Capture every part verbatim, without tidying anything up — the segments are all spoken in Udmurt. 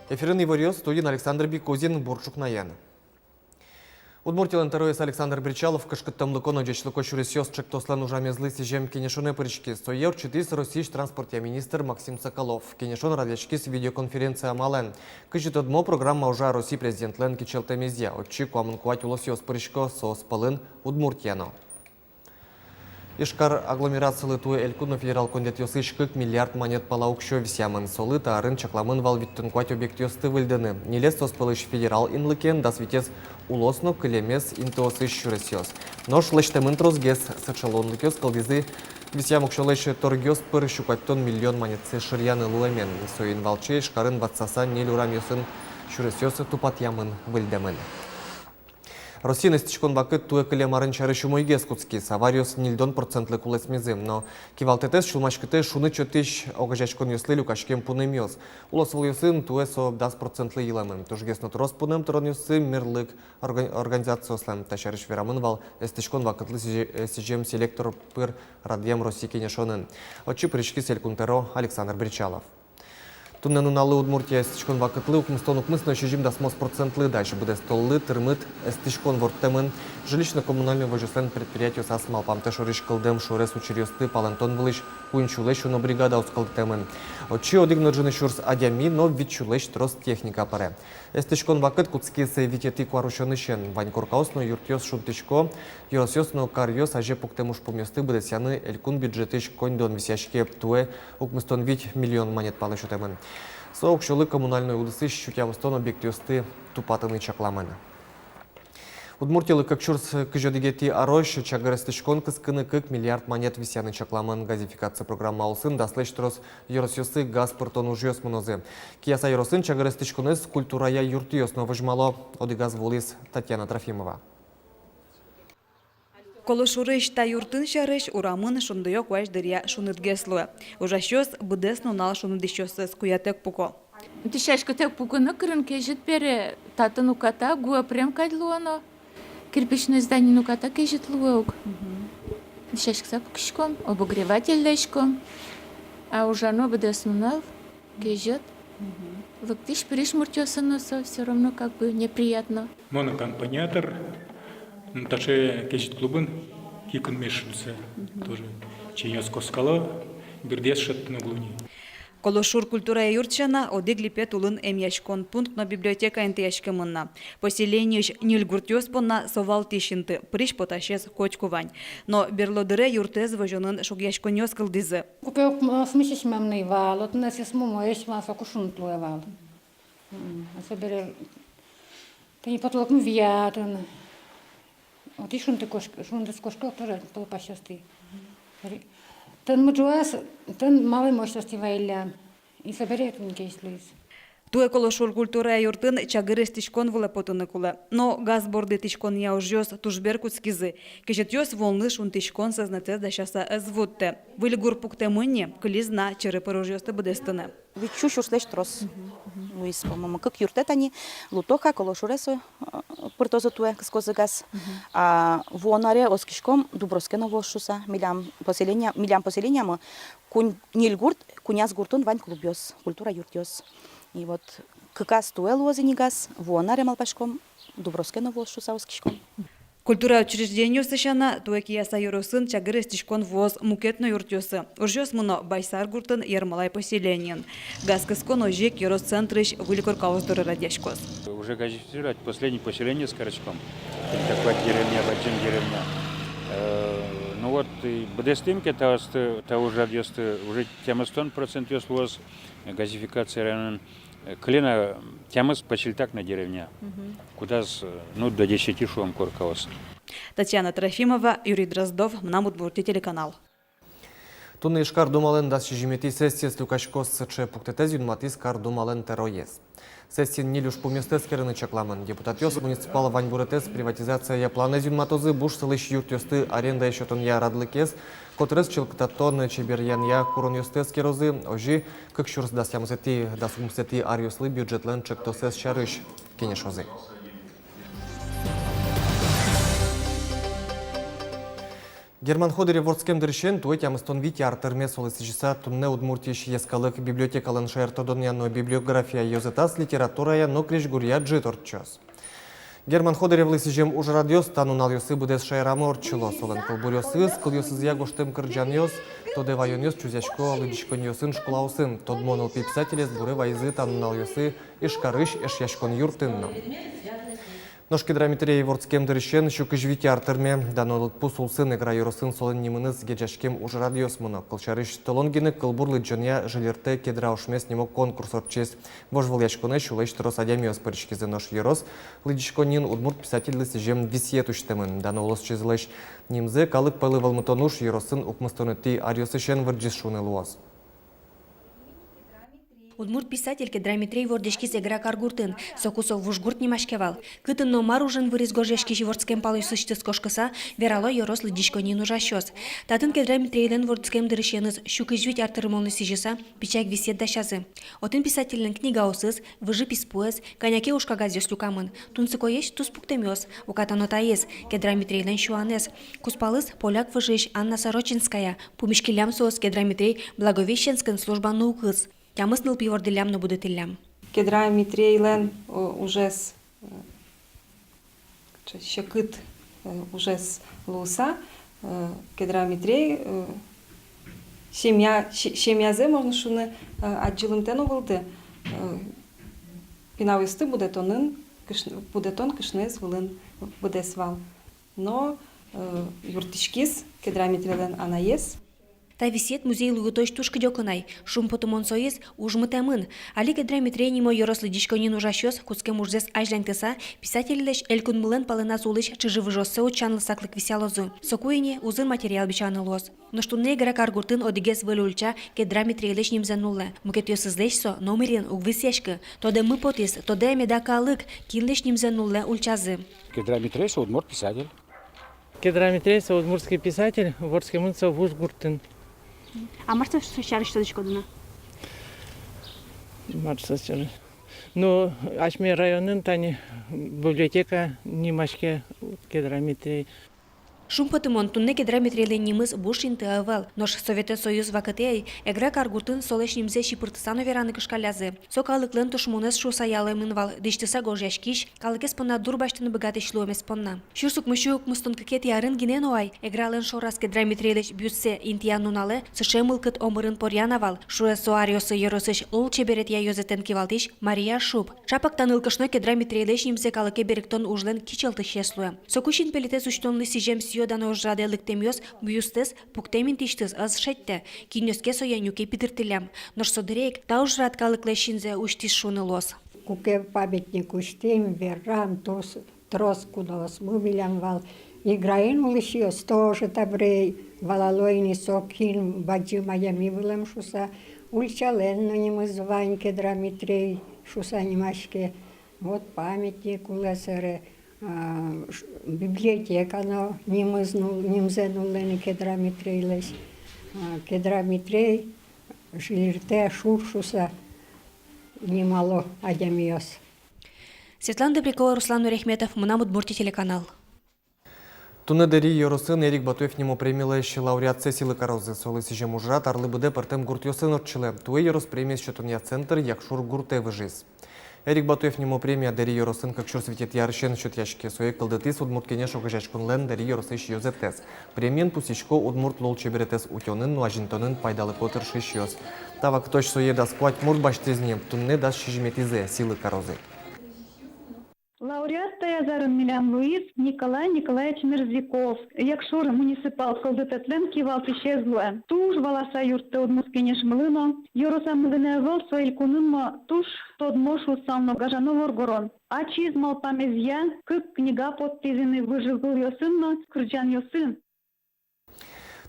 Эфирын иворъёс, студиын Александр Бикузин. Бур ӵукнаен. Удмуртилэн тӧроез Александр Бречалов кышкыттэмлыко но ӟечлыко сюресъёс ӵектослэн ужамезлы сӥзем кенешонэ пыриськиз. Сое ортчытӥз Россиысь транспортъя министр Максим Соколов. Кенешон радъяськиз видеоконференция амалэн. Кызьы тодмо, программа ужа Россия президентлэн кичӧлтэмезъя. Отчы куамын куать улосъёс пырисько, соос пӧлын Удмуртия но. Ижкар агломерациялы туэ элькун но федерал коньдэтъёсысь кык миллиард манет пала уксё висъямын. Солы та арын чакламын вал витьтон куать объектъёсты выльдыны. Ньылез соос пӧлысь федерал инлыкен, дас витез улос но кылемез интыосысь сюресъёс. Нош лэсьтэмын тросгес. Сыӵе луонлыкъёс кылдӥзы висъям уксёлэсь торгъёс пыр сю куатьтон миллион манетсэ шыръяны луэмен. Соин валче Ижкарын ватсаса ньыль урамъёсын сюресъёс тупатъямын, выльдэмын. Россиын эстӥськон вакыт туэ кылем арын сярысь умойгес кутскиз. Авариос ньыльдон процентлы кулэсмизы. Но кивалтэтэз сюлмаськытэ шуныт сётӥсь огазеяськонъёслы люкаськем пунэмъёс. Улосвылъёсын туэ со дас процентлы йылэмын. Тужгес но трос пунэм тыронъёссы мерлык орга-, организациослэн. Та сярысь верамын вал эстӥськон вакытлы сӥзе-, э, сӥзем селектор пыр радъям Россия кенешонын. Отчы пыриськиз элькун тӧро Александр Бречалов. Туннэ нуналлы Удмуртия эстӥськон вакытлы укмыстон укмыс но сизьым дасмос процентлы дась. Быдэс толлы тырмыт эстӥськон ворттэмын. Жилищно-коммунальной возёслэн предприятиосаз малпамтэ шорысь кылдэм шуэрес учыръёсты палэнтон вылысь куинь сюлэсь уно бригадаос кылдытэмын. Отчы одӥг но ӝыны сюрс адями но вить сюлэсь трос техника пыре. Эстӥськон вакыт кутскиз витетӥ куарусёнысен. Вань коркаос но юртъёс шунтӥсько. Ёросъёс но каръёс азе пуктэм ужпумъёсты быдэсъяны элькун бюджетысь коньдон висъяське. Туэ укмыстон вить миллион манет пала сётэмын. Со уксёлы коммунальной удысысь сю тямыстон объектъёсты тупатыны чакламын. Удмуртилы кык сюрс кызь одӥгетӥ арозь чагыр эстӥськон кыскыны кык миллиард манет висъяны чакламын. Газификация программа улсын даслэсь трос ёросъёсы газ пыртон ужъёс мынозы. Кияса ёросын чагыр эстӥськонэз культурая юртъёс но возьмало. Одӥгаз вуылӥз Татьяна Трофимова. Колошурысь та юртын сярысь урамын шундыё куазь дыръя шунытгес луэ. Ужасьёс быдэс нунал шунытӥсьёссэс куятэк пуко. Дӥсяськытэк пукыны кырын кезьыт бере, татын уката гуэ прем кадь луоно. Кирпичной зданиын уката кезьыт луэ ук. Дӥсяськыса пукиськом, обогреватель лэзьком. А ужано быдэс нунал. Кезьыт. Лыктӥсь-пырись муртъёсын но со всё равно как бы неприятно. Монокомпаниатор, м, таӵе кезьыт клубын кикын мешымсэ тоже чиньыос кошкало, бирдыез шедьтыны уг луы ни. Колошур культурая юрт сяна, одӥг липет улын эмъяськон пункт но библиотека интыяськемын на. Поселениысь ньыль гуртъёс понна со валтӥсь инты, пырись-потасез котьку вань. Но берло дыре юртэз возёнын шугъяськонъёс кылдӥзы. Куке укмысысь мамный вал, отын асьсэос мумоесь вал, соку шуныт луэ вал. М, а собере тӥни потолокмы виятын. Отӥ шунты кошк-, шунтысь кошко тоже пол пасьёстӥ. Тын мыжуаз, тын малый мощностьтӥ вайиллям. И собере тӥни кезьыт луиз. Туэ Колошур культурая юртын чагыр эстӥськон вылэ потыны кулэ. Но газ борды тӥськонъя ужъёс тужбер кутскизы. Кезьытъёс вуонлы шунтӥськон сӧзнэтэз дасяса ӧз вуттэ. Выль гур пуктэмын ни, кылиз на черепыр ужъёсты быдэстыны. Витьсю сюрслэсь трос луиз, по-моему. Кык юртэ тани, Лутоха, Колошуре со, э, пыртозы туэ, кыскозы газ. А вуон аре оскиськом, Дуброске но вуоз шуыса, милям поселения, милям поселениямы куинь, ньыль гурт, куиньяз гуртын вань клубъёс, культура юртъёс. И вот кыказ туэ луоз ини газ, вуон аре, малпаськом, Дуброске но вуоз шуыса оскиськом. Культура учреждениосы сяна, туэ Кияса ёросын чагыр эстӥськон вуоз мукет но юртъёсы. Ужъёс мыно Байсар гуртын, Ермолай поселениын. Газ кыскон озьы ик ёрос центрысь выль коркаос доры радъяськоз. Уже газифицировать последний поселениос кариськом. Тӥни та куать деревня, бадӟым деревня. Э, ну вот, и быдэстӥм ке таосты, та ужрадъёсты, уже тямыстон процентъёс луоз газификация районын. Кыле на тямыс поселение на деревня. Кудаз, ну, до десяти, шуом, коркаос. Татьяна Трофимова, Юрий Дроздов, «Мынам Удмуртие» телеканал. Туннэ Ижкар Думалэн дас сизьыметӥ сессиез люкаськоз. Сыӵе пуктэтэз юнматӥз Кар Думалэн тӧроез. Сессиын ньыль ужпумъёсты эскерыны чакламын. Депутатъёс муниципал ваньбуретэз приватизацияя планэз юнматозы, буш сылӥсь юртъёсты арендае сётонъя радлыкез, котырез чылкытатон чеберъянъя куронъёсты эскерозы, озьы кык сюрс дас тямысэтӥ, дас укмысэтӥ аръёслы бюджетлэн ӵектосэз сярысь кенешозы. Герман Ходырев вордскем дырысен туэ тямыстон вить ар тырме. Солы сӥзьыса туннэ Удмуртиысь йӧскалык библиотекалэн шаертодонъя но библиография ёзэтаз литературая но крезьгуръя ӝыт ортчоз. Герман Ходыревлы сӥзем ужрадъёс та нуналъёсы быдэс шаерамы ортчыло. Солэн кылбуръёсыз, кылъёсызъя гожтэм кырӟанъёс, тодэ ваёнъёс чузъясько лыдӟиськонниосын, школаосын. Тодмо нылпи писателез буре вайизы та нуналъёсы Ижкарысь Эшъяськон юртын но. Нош Кедра Митрей вордскем дырысен сю кызь вить ар тырме. Дано лыдпус улсын Эгра ёросын солэн нимыныз герӟаськем ужрадъёс мыно. Кылсярысь, толон гинэ кылбур лыдӟонъя «Жильыртэ кедра ошмес» нимо конкурс ортчиз. Вожвылъяськонэ сюлэсь трос адямиос пыриськизы, нош ёрос лыдӟиськонниын удмурт писательлы сӥзем висъет усьтэмын. Дано улосчизылэсь нимзэ калык пӧлы вӧлмытон уж ёросын укмыстонэтӥ аръёсысен вырӟиз шуыны луоз. Удмурт писатель Кедра Митрей вордӥськиз Эгра каргуртын, соку со Вужгурт нимаське вал. Кытын но мар ужын выриз гожъяськись вордскем палъёсысьтыз кошкыса, верало ёрос лыдӟиськонниын ужасьёс. Татын Кедра Митрейлэн вордскем дырысеныз сю кызь вить ар тырмонлы сӥзьыса пичак висъет дасязы. Отын писательлэн книгаосыз, выжы писпуэз, кӧня ке уж кагазъёс люкамын. Тунсыкоесь туспуктэмъёс, уката но таиз, Кедра Митрейлэн сюанэз. Кузпалыз поляк выжыысь Анна Сорочинская. Пумиськиллям соос Кедра Митрей Благовещенскын служба нуыкыз. Тямыс нылпи вордӥллям но будэтӥллям. Кедра Митрейлэн, э, ужез, э, секыт, э, ужез луыса, э, Кедра Митрей, э, семья, се-, семьязэ, можно шуыны, э, адӟылымтэ но вылды, э, пиналъёсты будэтонын кышн-, будэтон кышноез вылын быдэс вал. Но, э, юрттӥськиз Кедра Митрейлэн анаез. Та висъет музей луытозь туж кыдёкын ай. Шумпотымон соиз, уж мытэмын. Али Кедра Митрей нимо ёрос лыдӟиськонниын ужасьёс, кутскем ужзэс азьланьтыса, писательлэсь элькунмылэн палэназ улӥсь чыжы-выжыоссэ утчанлы саклык висъялозы. Соку ини узыр материал бичаны луоз. Нош туннэ Эгра каргуртын одӥгез выль ульча Кедра Митрейлэсь нимзэ нуллэ. Мукетъёсызлэсь со номырин уг висъяськы. Тодэммы потӥз, тодэ меда калык, кинлэсь нимзэ нуллэ ульчазы. Кедра Митрей со удмурт писатель. Кедра Митрей со удмуртский писатель, вордскемын со Вужгуртын. А мар со сярысь тодӥськоды на? Мар со сярысь? Ну, асьме районын тани библиотека нимаське Кедра Митрей. Шумпотымон, туннэ Кедра Митрейлэн нимыз буш инты ӧвӧл. Нош Советэн Союз вакытэ Эгра каргуртын солэсь нимзэ сипыртыса но вераны кышкаллязы. Со калыклэн тушмонэз шуыса ялэмын вал, дӥсьтыса гожъяськись, калыкез понна дур басьтыны быгатӥсь луэмез понна. Сюрс укмыссю укмыстон кыкетӥ арын гинэ но ай, Эгралэн шораз Кедра Митрейлэсь бюстсэ интыян нуналэ сыӵе мылкыд омырын поръяна вал, шуэ со аръёсы ёросысь лулчеберетъя ёзэтэн кивалтӥсь Мария Шуп. Чапак та нылкышно Кедра Митрейлэсь нимзэ калыке берыктон ужлэн кичӧлтӥсез луэ. Соку синпелетэз усьтонлы сӥзем сӥё-дано ужрадэ лыктэмъёс бюстэз пуктэм интыысьтыз ӧз шедьтэ, кинъёс ке сое нюке питыртӥллям. Нош со дыре ик та ужрад калыклэсь синзэ усьтӥз шуыны луоз. Куке памятник усьтӥм, верам, трос, трос куноосмы милям вал. Эграын улӥсьёс тоже табере валало ини, со кин бадӟым адями вылэм шуыса, ульчалэн но нимыз вань, Кедра Митрей шуыса нимаське. Вот памятник улэ сэре, а, ш-, библиотека но нимыз ну-, нимзэ нуллэ ни Кедра Митрейлэсь. А, Кедра Митрей, Жильыртэ шур шуыса нимало адямиос. Светлана Добрякова, Руслан Нуряхметов, «Мынам Удмуртие» телеканал. Туннэ Дэри ёросын Эрик Батуев нимо премилэсь лауреатсэ сӥлы карозы. Солы сӥзем ужрад арлы быдэ пӧртэм гуртъёсын ортчылэ. Туэ ёрос премиез сётонъя центр Якшур гуртэ выжиз. Эрик Батуев нимо премия Дэри ёросын кык сюрс витетӥ арысен сётъяське. Сое кылдытӥз Удмурт Кенеш огазеяськонлэн Дэри ёросысь ёзэтэз. Премиен пусйисько удмурт лулчеберетэз утёнын но азинтонын пайдалыко тыршисьёс. Та вакытозь сое дас куать мурт басьтӥз ни, туннэ дас сизьыметӥзэ сӥлы карозы. Лауреат таяз арын милям луиз Николай Николаевич Мерзляков, Якшур муниципал кылдытэтлэн кивалтӥсез луэ. Туж валаса юрттэ Удмурт Кенешмылы но, ёросамы гинэ ӧвӧл, со элькунын но туж тодмо шуыса но гажано воргорон. Ачиз малпамезъя кык книга поттӥз ини выжыкылъёсын но кырӟанъёсын.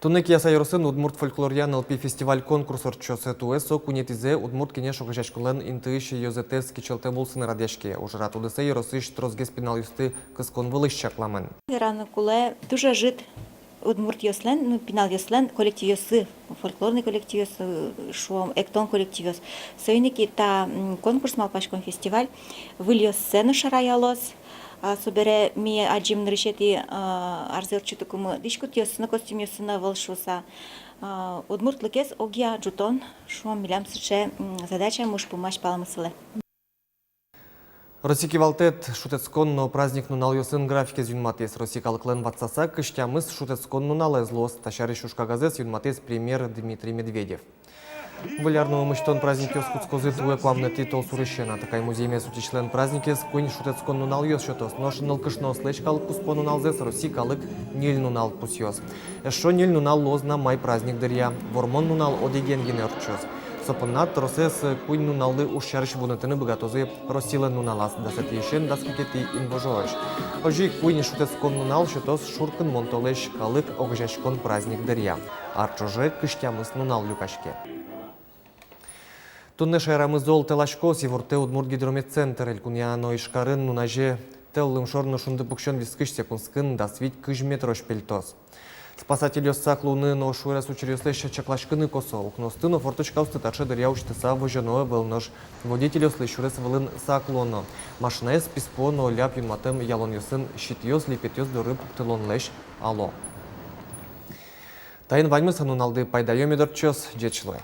Туннэ Кияса ёросын удмурт фольклоръя нылпи фестиваль-конкурс ортчоз. Туэ со куинетӥзэ Удмурт Кенеш огазеяськонлэн интыысь ёзэтэз кичӧлтэм улсын радъяське. Ужрад удысэ ёросысь тросгес пиналъёсты кыскон вылысь чакламын. Вераны кулэ, туж ӧжыт удмуртъёслэн, ну, пиналъёслэн коллективъёссы, фольклорный коллективъёс, э, шуом, эктон коллективъёс. Соин ик та, м, конкурс, малпаськом, фестиваль выльёссэ но шараялоз, А собере ми адӟим нырысетӥ, а, арзэ ортчытыкумы дӥськутъёссы но, костюмъёссы но ӧвӧл шуыса. А, удмуртлыкез огъя ӝутон, шуом, милям сыӵе, м, задача, муш пумась палмысылэ. Россия кивалтэт шутэтскон но праздник нуналъёсын графикез юнматӥз. Россия калыклэн ватсаса кызь тямыс шутэтскон нуналэз луоз. Та сярысь уж кагазэз юнматӥз премьер Дмитрий Медведев. Выль ар но ымысьтон праздникъёс кутскозы туэ, куамынэтӥ толсурысен. Атыкай музеймес утисьлэн праздникез куинь шутэтскон нуналъёс сётоз, нош нылкышноослэсь калык куспо нуналзэс Россия калык ньыль нунал пусъёз. Эшшо ньыль нунал луоз на май праздник дыръя. Вормон нунал одӥген гинэ ортчоз. Со понна тросэз куинь нуналлы уж сярысь вунэтыны быгатозы Россилэн нуналаз дасэтӥысен дас кыкетӥ инвожоозь. Озьы ик куинь шутэтскон нунал сётоз шуркынмон толэзь, калык огазеяськон праздник дыръя. Ар ӵоже кызь тямыс нунал люкаське. Туннэ шаерамы зол тэласькоз, ивортэ Удмурт гидрометцентр. Элькунъя но Ижкарын нуназе тӧл лымшор но шунды пуксён вискысь секундскын дас вить-кызь метрозь пельтоз. Спасательёс сак луыны но шуэрес учыръёслэсь чакласькыны косо. Укноосты но форточкаосты таӵе дыръя усьтыса возёно ӧвӧл, нош водительёслы сюрес вылын сак луоно. Машинаез писпуо но ляб юнматэм ялонъёсын щитъёс, липетъёс доры пуктылонлэсь ало. Таин ваньмыз. Нуналды пайдаё мед ортчоз. Ӟеч луэ.